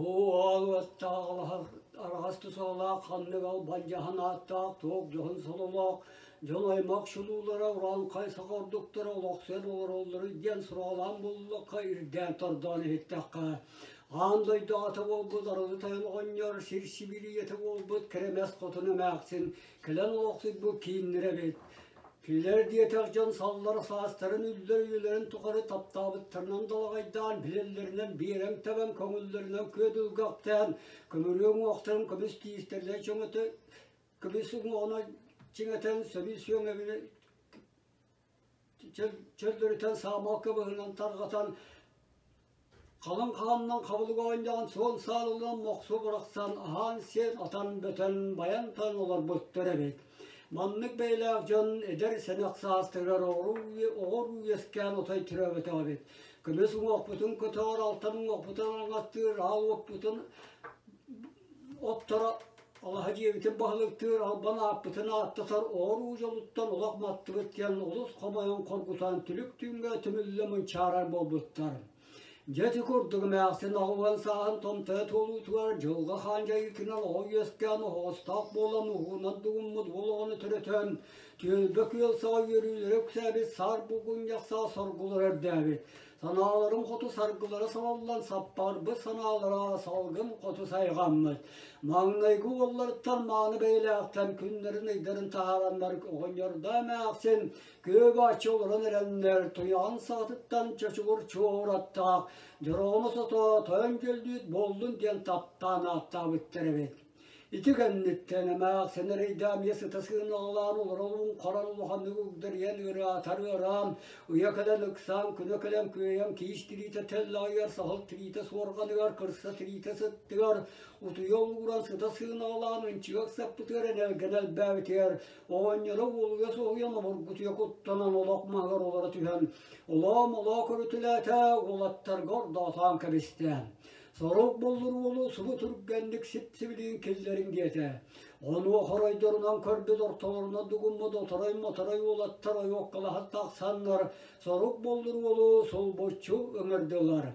Уһуу-аал уоттаах араҕас тусаалаах, ханнык албан дьаһан ааттаах, туох дьоһун сололоох, дьон-аймах чулуулара урааҥхай саха ордуктара олохсуйан олороллоруй диэн сураҕалаан буллахха, ирдээн тордоон иһиттэххэ, аан дойду аҕата буолбут Арылы Тойон оҕонньор, сир сибиирийэтэ буолбут Кэрэмэс Хотун эмээхсин кэлэн олохсуйбут кииннэрэ эбит. Кинилэр диэтэх дьон саллар саастарын үллэр үйэлэрин тухары таптаабыттарынан далаҕайдаан, билэллэринэн биэрэҥ тэбэн, көҥүллэринэн күөдүлгэхтээн, көмүрүө уҥуохтарын көмүс тиистэринэн чөҥөтө, көмүс уҥуоҕунан чиҥэтэн, сөбү сүөҥэбинэн чөллөрүтэн саамал кыбыһынан тарҕатан, Халыҥ хаанынан хабылык оонньоон, суон саалынан мохсуо бырахсан, аһаан-сиэн, атан-бөтөн, байан-тойон олорбуттар эбит. Маннык бэйэлээх дьон эдэр сэнэх саастарыгар оҕо-уруу үөскээн отой төрөөбөтөх эбит. Көмүс уҥуохпутун көтөҕөр, алтан уҥуохпутун араҥастыыр, аал уоппутун отторо алаһа дьиэбитин баһылыктыыр, албан ааппытын ааттатар оҕо-уруу дьолуттан олох маттыбыт диэн олус хомойон хоргутан түлүк түүҥҥэ түмүллэ мунчаарар буолбуттар. Дьэ ити курдук эмээхсин 80 сааһын томтойо туолуутугар дьылҕа хаан дьайыытынан оҕо үөскээн оһоҕостоох буолан уһуунан дугуммут уол оҕону төрөтөн, түөлбэ күөл саҕа үөрүүлэрэ үксээбит саар булгунньах саа соргулара үрдээбит. Санааларын хоту саргылара салаллан саппарбыт санаалара салгын хоту сайҕаммыт. Маҥнайгы уолларыттан мааны бэйэлээхтэн күннэрин-ыйдарын таһаараннар оҕонньордоо эмээхсин күө-бааччы олорон эрэннэр туйаҕын саҕатыттан чочугур чуоураттаах дьороҕону сото тойон дьөллүүт буоллун диэн таптаан ааттаабыттар эбит. Ити кэнниттэн эмээхсин эрэйдээх эмиэ сыта сыынаҕалаан олоролуун харан улаханнык угдарыйан ыараатар ыараан, ыйа кэлэн ыксаан, күнэ кэлэн күөйэн, киис тириитэ тэллэҕигэр, саһыл тириитэ суорҕаныгар, кырса тириитэ сыттыгар, утуйа олууран сыта сыынаҕалаан ынчыга ыксаппытыгар энэлгэнэ элбээбитигэр, оҕонньоро уолуйа соһуйан обургутуйа куттанан олох маһыгар олоро түһэн, олоо-молоо көрүтүлээтэ, уолаттарга ордоотоон кэбистэ. Сорук буллур уолу субу түргэнник сип-сибилигин киллэриҥ диэтэ. Онуоха оройдорунан көрбүт ортолорунан дугуммут оторой-моторой уолаттар ойуоккалаһан тахсаннар сорук буллур уолу сулбуччу ыҥырдылар.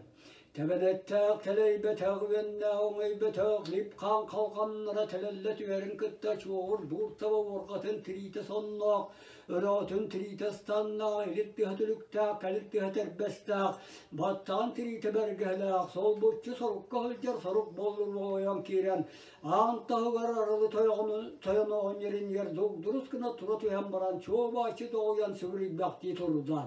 Тэбэнэттээх тэлэйбэтэх үөннээх оҥойбөтөх лип-хаан халҕаннара тэлэллэ түһэрин кытта чуоҕур буур таба уорҕатын тириитэ сонноох, өрөөтүн тириитэ ыстаннаах, илит тыһа түлүктээх, кэлит тыһа тэрбэстээх, баттаҕын тириитэ бэргэһэлээх, солбуччу сорукка сылдьар сорук боллурга ойон киирэн, аан таһыгар арылы тойон оҕонньор иннигэр дугдурус гына тура түһэн баран чуо-бааччы доҕуйан сүгүрүйбэхтии турда.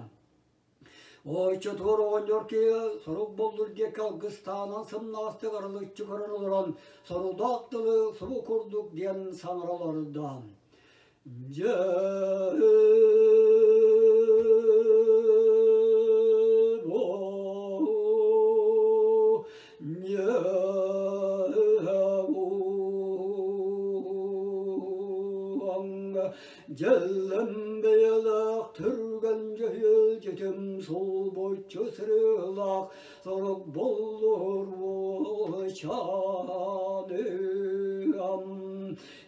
Оччотугар оҕонньор киһи сорук боллур диэки алгыстаанан сымнаҕастык арылыччы көрөн олорон сорудах тылы субу курдук диэн саҥара олордо. Дьэ Дьэллэм бэйэлээх түргэн дьөһүөлдьүтүм сулбуччу сырыылаах сорук боллур уолчааныам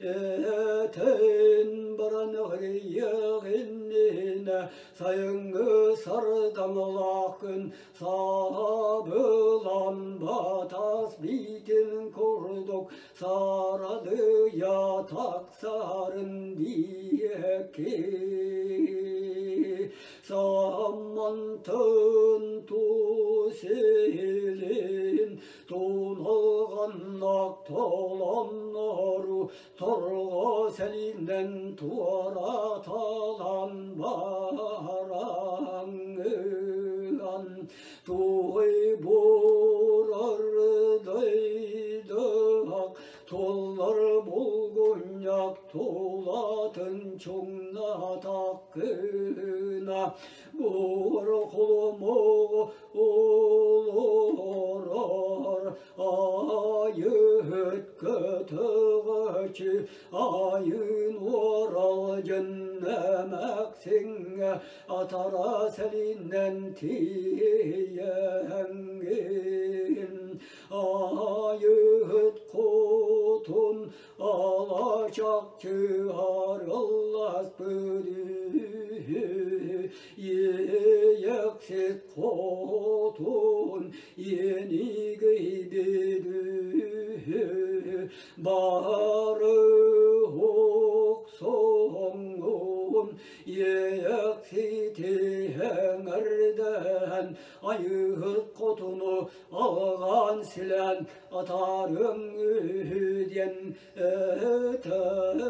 этэн баран ыһыйыах иннинэ сайыҥҥы сардаҥалаах күн саабылан батас биитин курдук сарадыйа тахсарын диэки саммантын тусилин туналҕаннак толоннору торго сэлинэн туораталан бараҥҥыан туой буорар дайдыһах туллар булгунньах тулатын чуҥнатах гына буор холомоҕу олорор айыһыт көтөҕөчү айын уорал дьэннэмэксиҥҥэ атара сэлинэн тиийэҥҥин айыһыт хотун алачахчы арылласпыт иэйэхсит хотун иэнигэй бедү. Иэйэхсити эҥэрдэһэн Айыыһыт хотуну аҕаан силээн атаарыаҥ үһү диэн этэр.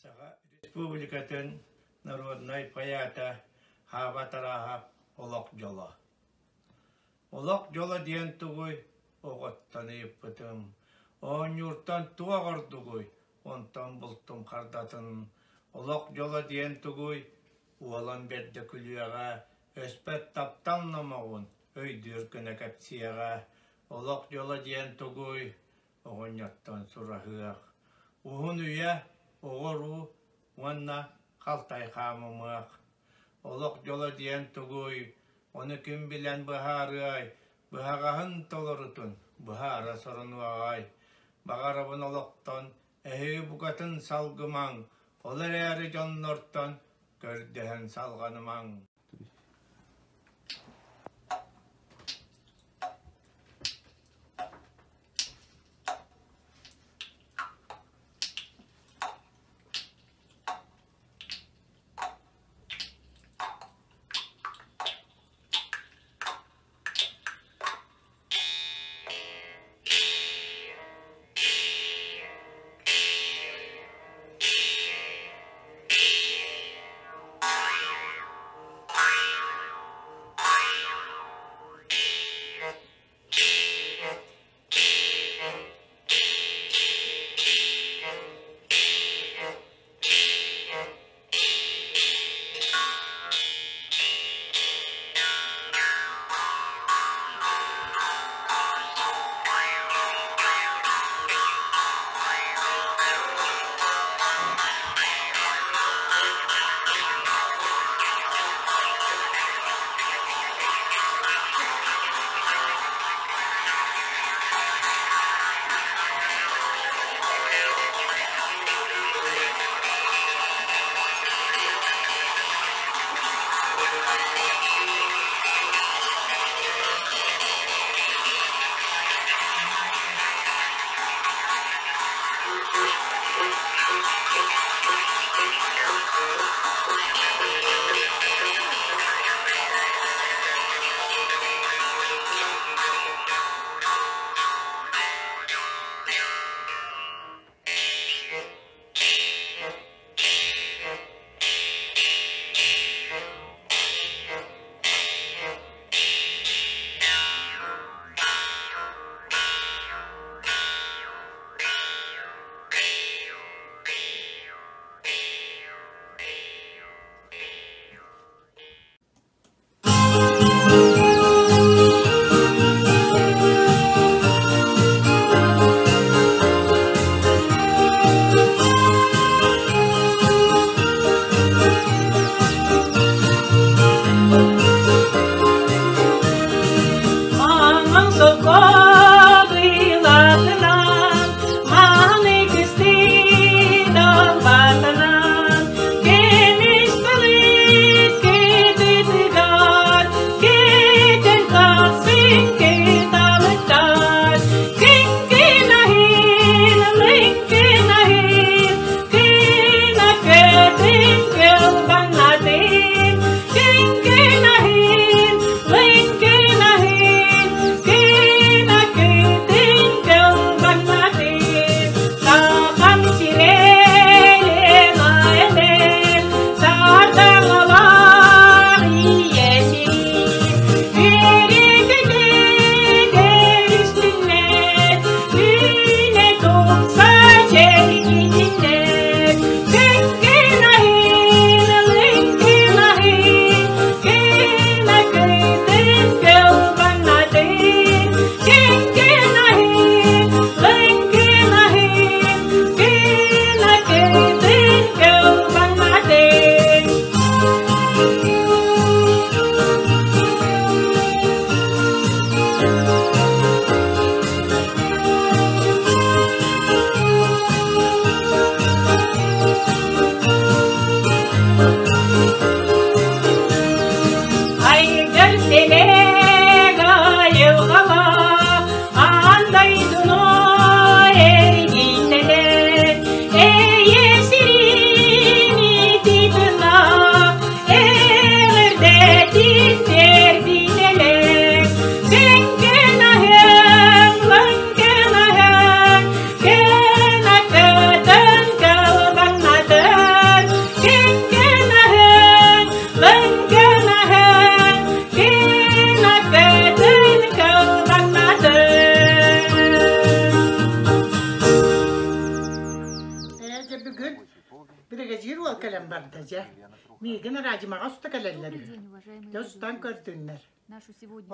Саха Республикатын народнай поэта Хаба Тараһап «Олох дьоло». Олох дьоло диэн тугуй? Оҕоттон ыйыппытым. Оонньууртан туох ордугуй? Онтон бултум хардатын. Олох дьоло диэн тугуй? Уолан бэрдэ күлүөҕэ, өспөт таптал номоҕун өйдүүр гына кэпсиэҕэ. Олох дьоло диэн тугуй? Оҕонньоттон сураһыах. Уһун үйэ, оҕо-уруу уонна халтай хаамымыах. Олох дьоло диэн тугуй? Ону ким билэн быһаарыай? Быһаҕаһын толорутун быһаара сорунуоҕай. Баҕарабын олохтон эһиги букатын салгымаҥ, ол эрээри дьоннортон көрдөһөн салҕанымаҥ. Маҥан солко быылатынан, мааны кыстыы далбатанан, көмүс балык кытытыгар, көтөн тахсын кыталыктар, Күҥкүн аһыын, лыҥкын аһыын, күн көтүн кылбаҥнатын, күҥкүн аһыын, лыҥкын аһыын, күн көтүн кылбаҥнатын, Сахан сирэлэн айылын, сардаҥалар ийэсин, Үөрэ-көтө көрүстүннэр, үүнэ тупса чэлгитиннэр, Күҥкүн аһын, лыҥкын аһын, күн акытын кылбаҥнатын, Күҥкүн аһын, лыҥкын аһын, күн акытын кылбаҥнатын. Айгыр сэлээг айылҕалаах аан дойдуну эргийтэлэр, эйэ сирин ититинах эҕэрдэтин тиэрдийтэлэр. Күҥкүн аһыҥ, лыҥкын аһыҥ, күн акытын кылбаҥнатын, күҥкүн аһыҥ, лыҥкын аһыҥ, күн акытын кылбаҥнатын. Ээ, дьэ бүгүн биригэдьиир уол кэлэн барда дьэ. Миигин Радимаҕа уста кэлэллэр үһү. Дьэ устан көрдүннэр.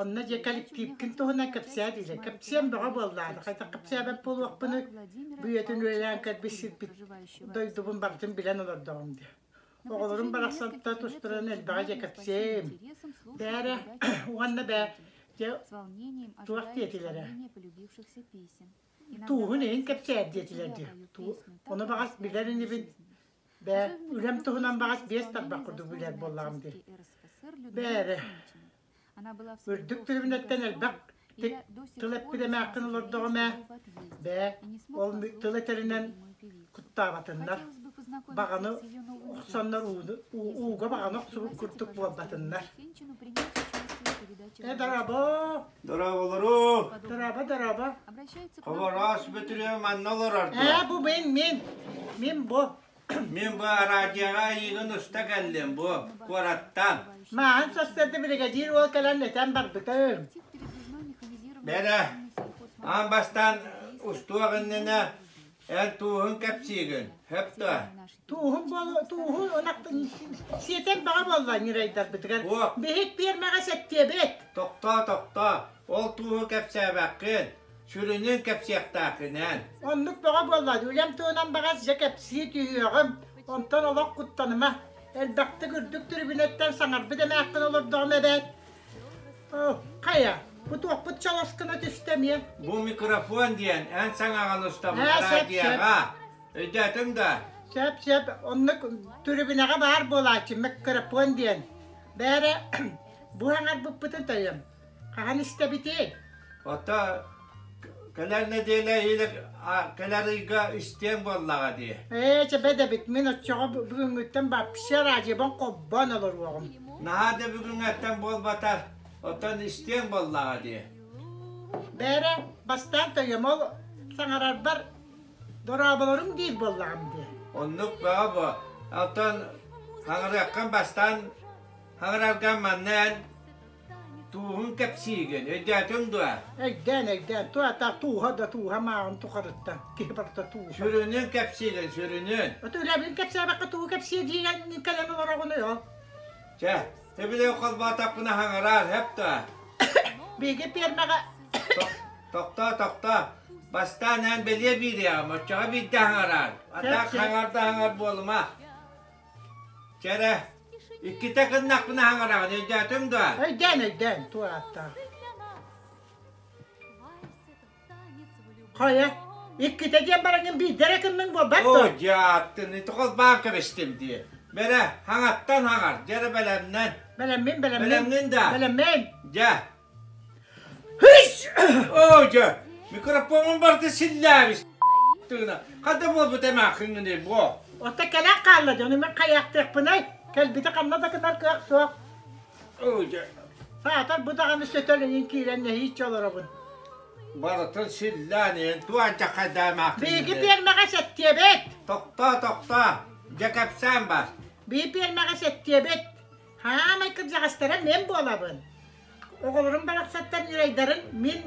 Онно дьэ кэлэктиипкин туһунан кэпсээ дииллэр. Кэпсиэм бөҕө буоллаҕына, хайдах кэпсээбэт буолуохпунуй? Бу үйэтин үлэлээн кэлбит сирбит дойдубун барытын билэн олордоҕум дии. Оҕолорум барахсантан тустаран элбэҕи дьэ кэпсиэм. Бээрэ уонна бээ дьэ туох диэтилэрэ? Тууһун иһин кэпсээр диэтилэр дии. Ону баҕас билэр инибин. Бээ, үлэм туһунан баҕас биэс тарбах курдук билэр буоллаҕым дии. Бээрэ, үрдүк түрүбүнэттэн элбэх тыл эппит эмээххин олордоҕум ээ. Бээ, ол тыл этэринэн куттаабатыннар. Баҕаны охсоннор ууну, ууга баҕаны охсубут курдук буолбатыннар. Э, дорообо! Дорооболору! Дорообо, дорообо! Хобороос Бөтүрүө манна олорор дуо? Ээ, бу мин, мин. Мин бу. Мин бу араадьыйаҕа эйигин уста кэллим бу, куораттан. Мааһын сарсыарда биригэдьиир уол кэлэн этэн барбытым. Бэрэ, аан бастаан устуох иннинэ эн тууһун кэпсиигин, сөп дуо? Тууһун буолу, тууһу ынах сиэтэн баҕа буолла ньирайдарбытыгар. Уох. Биһик пиэрмэҕэ сэттиэбит. Тохтоо, тохтоо, ол тууһу кэпсээбэккин, сүрүнүн кэпсиэхтээххин эн. Оннук бөҕө буолла, үлэм туһунан баҕас дьэ кэпсии түһүөҕүм, онтон олох куттаныма. Элбэхтик үрдүк түрүбүнэттэн саҥарбыт эмээххин олордоҕум эбээт. Хайа, бу туохпут чалас гына түстэ эмиэ? Бу микрофон диэн эн саҥаҕын устабын Ээ, сөп, сөп. радиоҕа. Өйдөөтүҥ да? Сөп, сөп. Оннук түрүбүнэҕэ баар буолааччы микрофон диэн. Бээрэ, бу аҥарбыппытын тойон. Хаһан истэбитий? Ото кэлэр нэдиэлэ или Кэлэр ыйга истиэҥ буоллаҕа дии. Ээ, чэ бэдэбит, мин оччоҕо бүгүҥҥүттэн вообще радиобын холбоон олоруоҕум. Наһаа да бүгүҥҥэттэн буолбатар, оттон истиэҥ буоллаҕа дии. Бээрэ, бастаан тойомол саҥарарбар дорооболоруҥ диир буоллаҕым дии. Оннук бөҕө бу. Оттон хаҥырыаххын бастаан хаҥырарган манна эн Тууһун кэпсиигин, өйдөөтүҥ дуо? Өйдөөн, өйдөөн. Туата тууһа да тууһа мааҕын тухарыттан киһи барыта тууһа. Сүрүнүн кэпсиигин, сүрүнүн. Ото үлэбин кэпсээбэккэ тугу кэпсиэ диэн кэлэн олороҕунуй ол? Чэ, тэбилэ холбоотохпуна хаҥыраар, хөп дуо? Биһиги пиэрмэҕэ Тохтоо, тохтоо. Бастаан эн бэлиэ биириэҕим, оччоҕо биирдэ хаҥыраар. Атаах хаҥар да хаҥар буолума. Чэ эрэ, иккитэ гыннахпына хаҥараҕын, өйдөөтүҥ дуо? Өйдөөн, өйдөөн, туорааттаах. Хайа, иккитэ диэн бараҥҥын биирдэ эрэ гынныҥ буолбат дуо? Оо, дьааттын, ити холбоон кэбистим дии. Бэрэ, хаҥаттан хаҥар, дьэ эрэ бэлэмнэн. Бэлэммин, бэлэммин. Бэлэмҥин да? Бэлэммин. Дьэ. Хыш! Оо, дьэ, микрофонун барыта силлээбис тыына. Хата буолбут эмээххиҥҥиний буо? Оттон кэлэн хаалла дьону мин хайаахтыахпыный? Кэлбити ханна да гынар кыах суох. Оо, дьэ. Саатар бу даҕаны сөтөл иҥин киирэн нэһииччэ олоробун. Барытын силлээн иһин туанча хайда эмээххиҥҥиний? Биһиги пиэрмэҕэ сэттиэбит. Тохтоо, тохтоо. Дьэ кэпсээн бар. Биһи пиэрмэҕэ сэттиэбит. Хаамай кырдьаҕастара мен буолабын. Оҕолорум барахсаттар ньирайдарын мин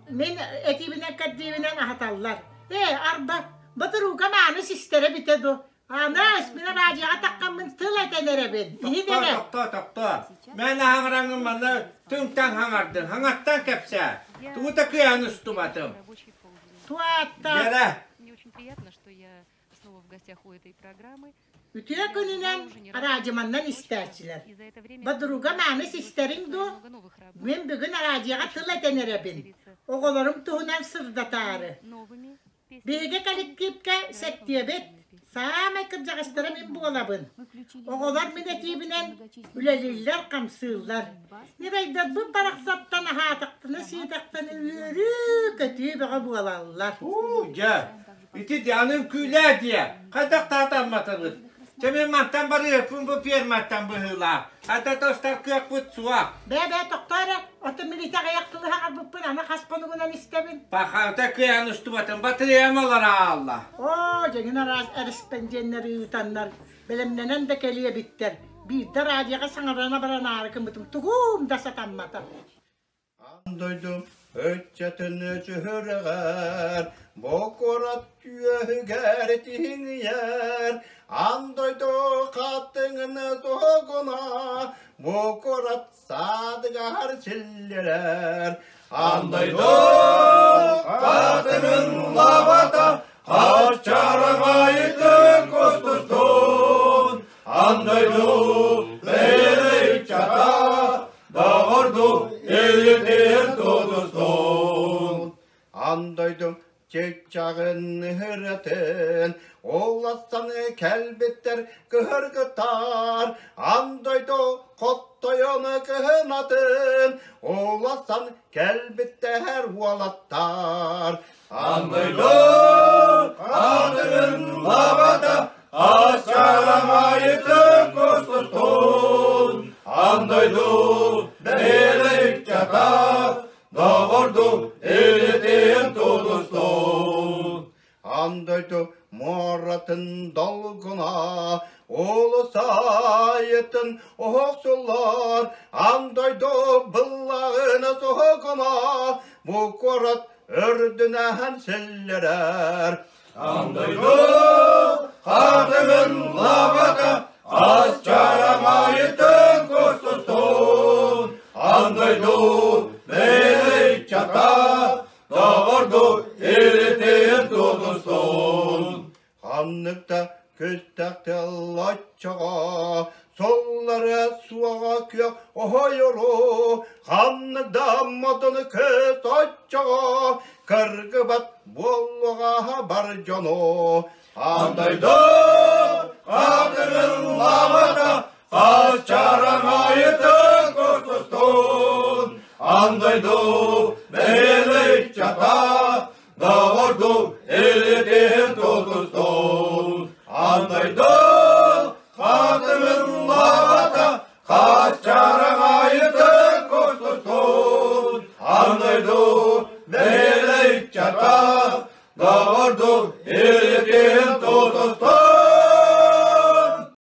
мин этиибинэн кэрдиибинэн аһаталлар. Ээ, арба, ботуруукам ааны систэрэ бүтэ ду. Анаас, мин радиоҕа таххаммын тыл этэн эрэбин. Иһит Тохтоо, эрэ. тохтоо, тохтоо. Мэн аһаҥыраҥын манна түҥ-таҥ хаҥардын, хаҥаттан кэпсээ. Тугу да кыайан устубатым. Туатта. Дьэрэ. Үтүө күнүнэн араадьыманнан истээччилэр. Подругам Ааныс истэриҥ дуо? Мин бүгүн араадьыйаҕа тыл этэн эрэбин. Оҕолорум туһунан сырдатаары. Биһиги коллективка сэттиэбит. Саамай кырдьаҕастара мин буолабын. Оҕолор мин этиибинэн үлэлииллэр-хамсыыллар. Ньирайдарбыт барахсаттан аһаатахтына-сиэтэхтэринэ үөрүү-көтүү бөҕө буолаллар. Уу, дьэ, Ити Дианым күүлээ диэ, хайдах таатамматыбыт? Чэ мин мантан барыахпын бу ферматтан быһыылаах. Хата тостор кыахпыт суох. Бээ-бээ тохтоо эрэ, оттон мин ити аҕыйах тылы аҕалбыппын аны хас хонугунан истэбин? Пахата кыайан устубатын батыйам олоро аалла. Оо, дьэҥин араас эрэспэндиэннэр ыытаннар, бэлэмнэнэн да кэлиэ эбиттэр. Биирдэ радиоҕа саҥарана баран аары гыммытым тугум да сатаммата. Аан дойду ыччатын сүһүрэҕэр, бу куорат үөһүгэр тиһиҥийэр, аан дойду хатыҥын туһугуна, бу куорат саадыгар силлэрэр. Аан дойду хатыҥын лабата, хаччараҕайытын кустустун, аан дойду бэйэлэ ыччата, Доҕордуу илитин тутустун. Ан дойдум чыччаҕын ыһыратын, Улассаны кэлбиттэр кыһыргытар, Ан дойду хоттойон кыһынатын, Улассан кэлбиттэр уолаттар. Ан дойду аатырын лабата Ачарамайытын кустустун, Ан дойду бэйэлэ ыччата, Доҕорду илитин тутустун. Ан дойду муоратын долгуна, Улусайытын оһохсуллар, Ан дойду быллаҕына соһугуна, Бу куорат үрдүнэһэн силлэрэр. Андойду хатыгын лабата ас чарамайытын кустустун. Андойду бэйчата доҕорду илитин тутустун. Ханнык да күстэх тыллаччаҕа, соллара суоҕа күөх оһойору, ханнык да модуну көс оччоҕо, кыргыбат буоллуҕа бар дьону. Андайда хатырыллабата хас чараҥайытын кустустун, Андайду бэйэлэй чата, доҕорду. тутустун.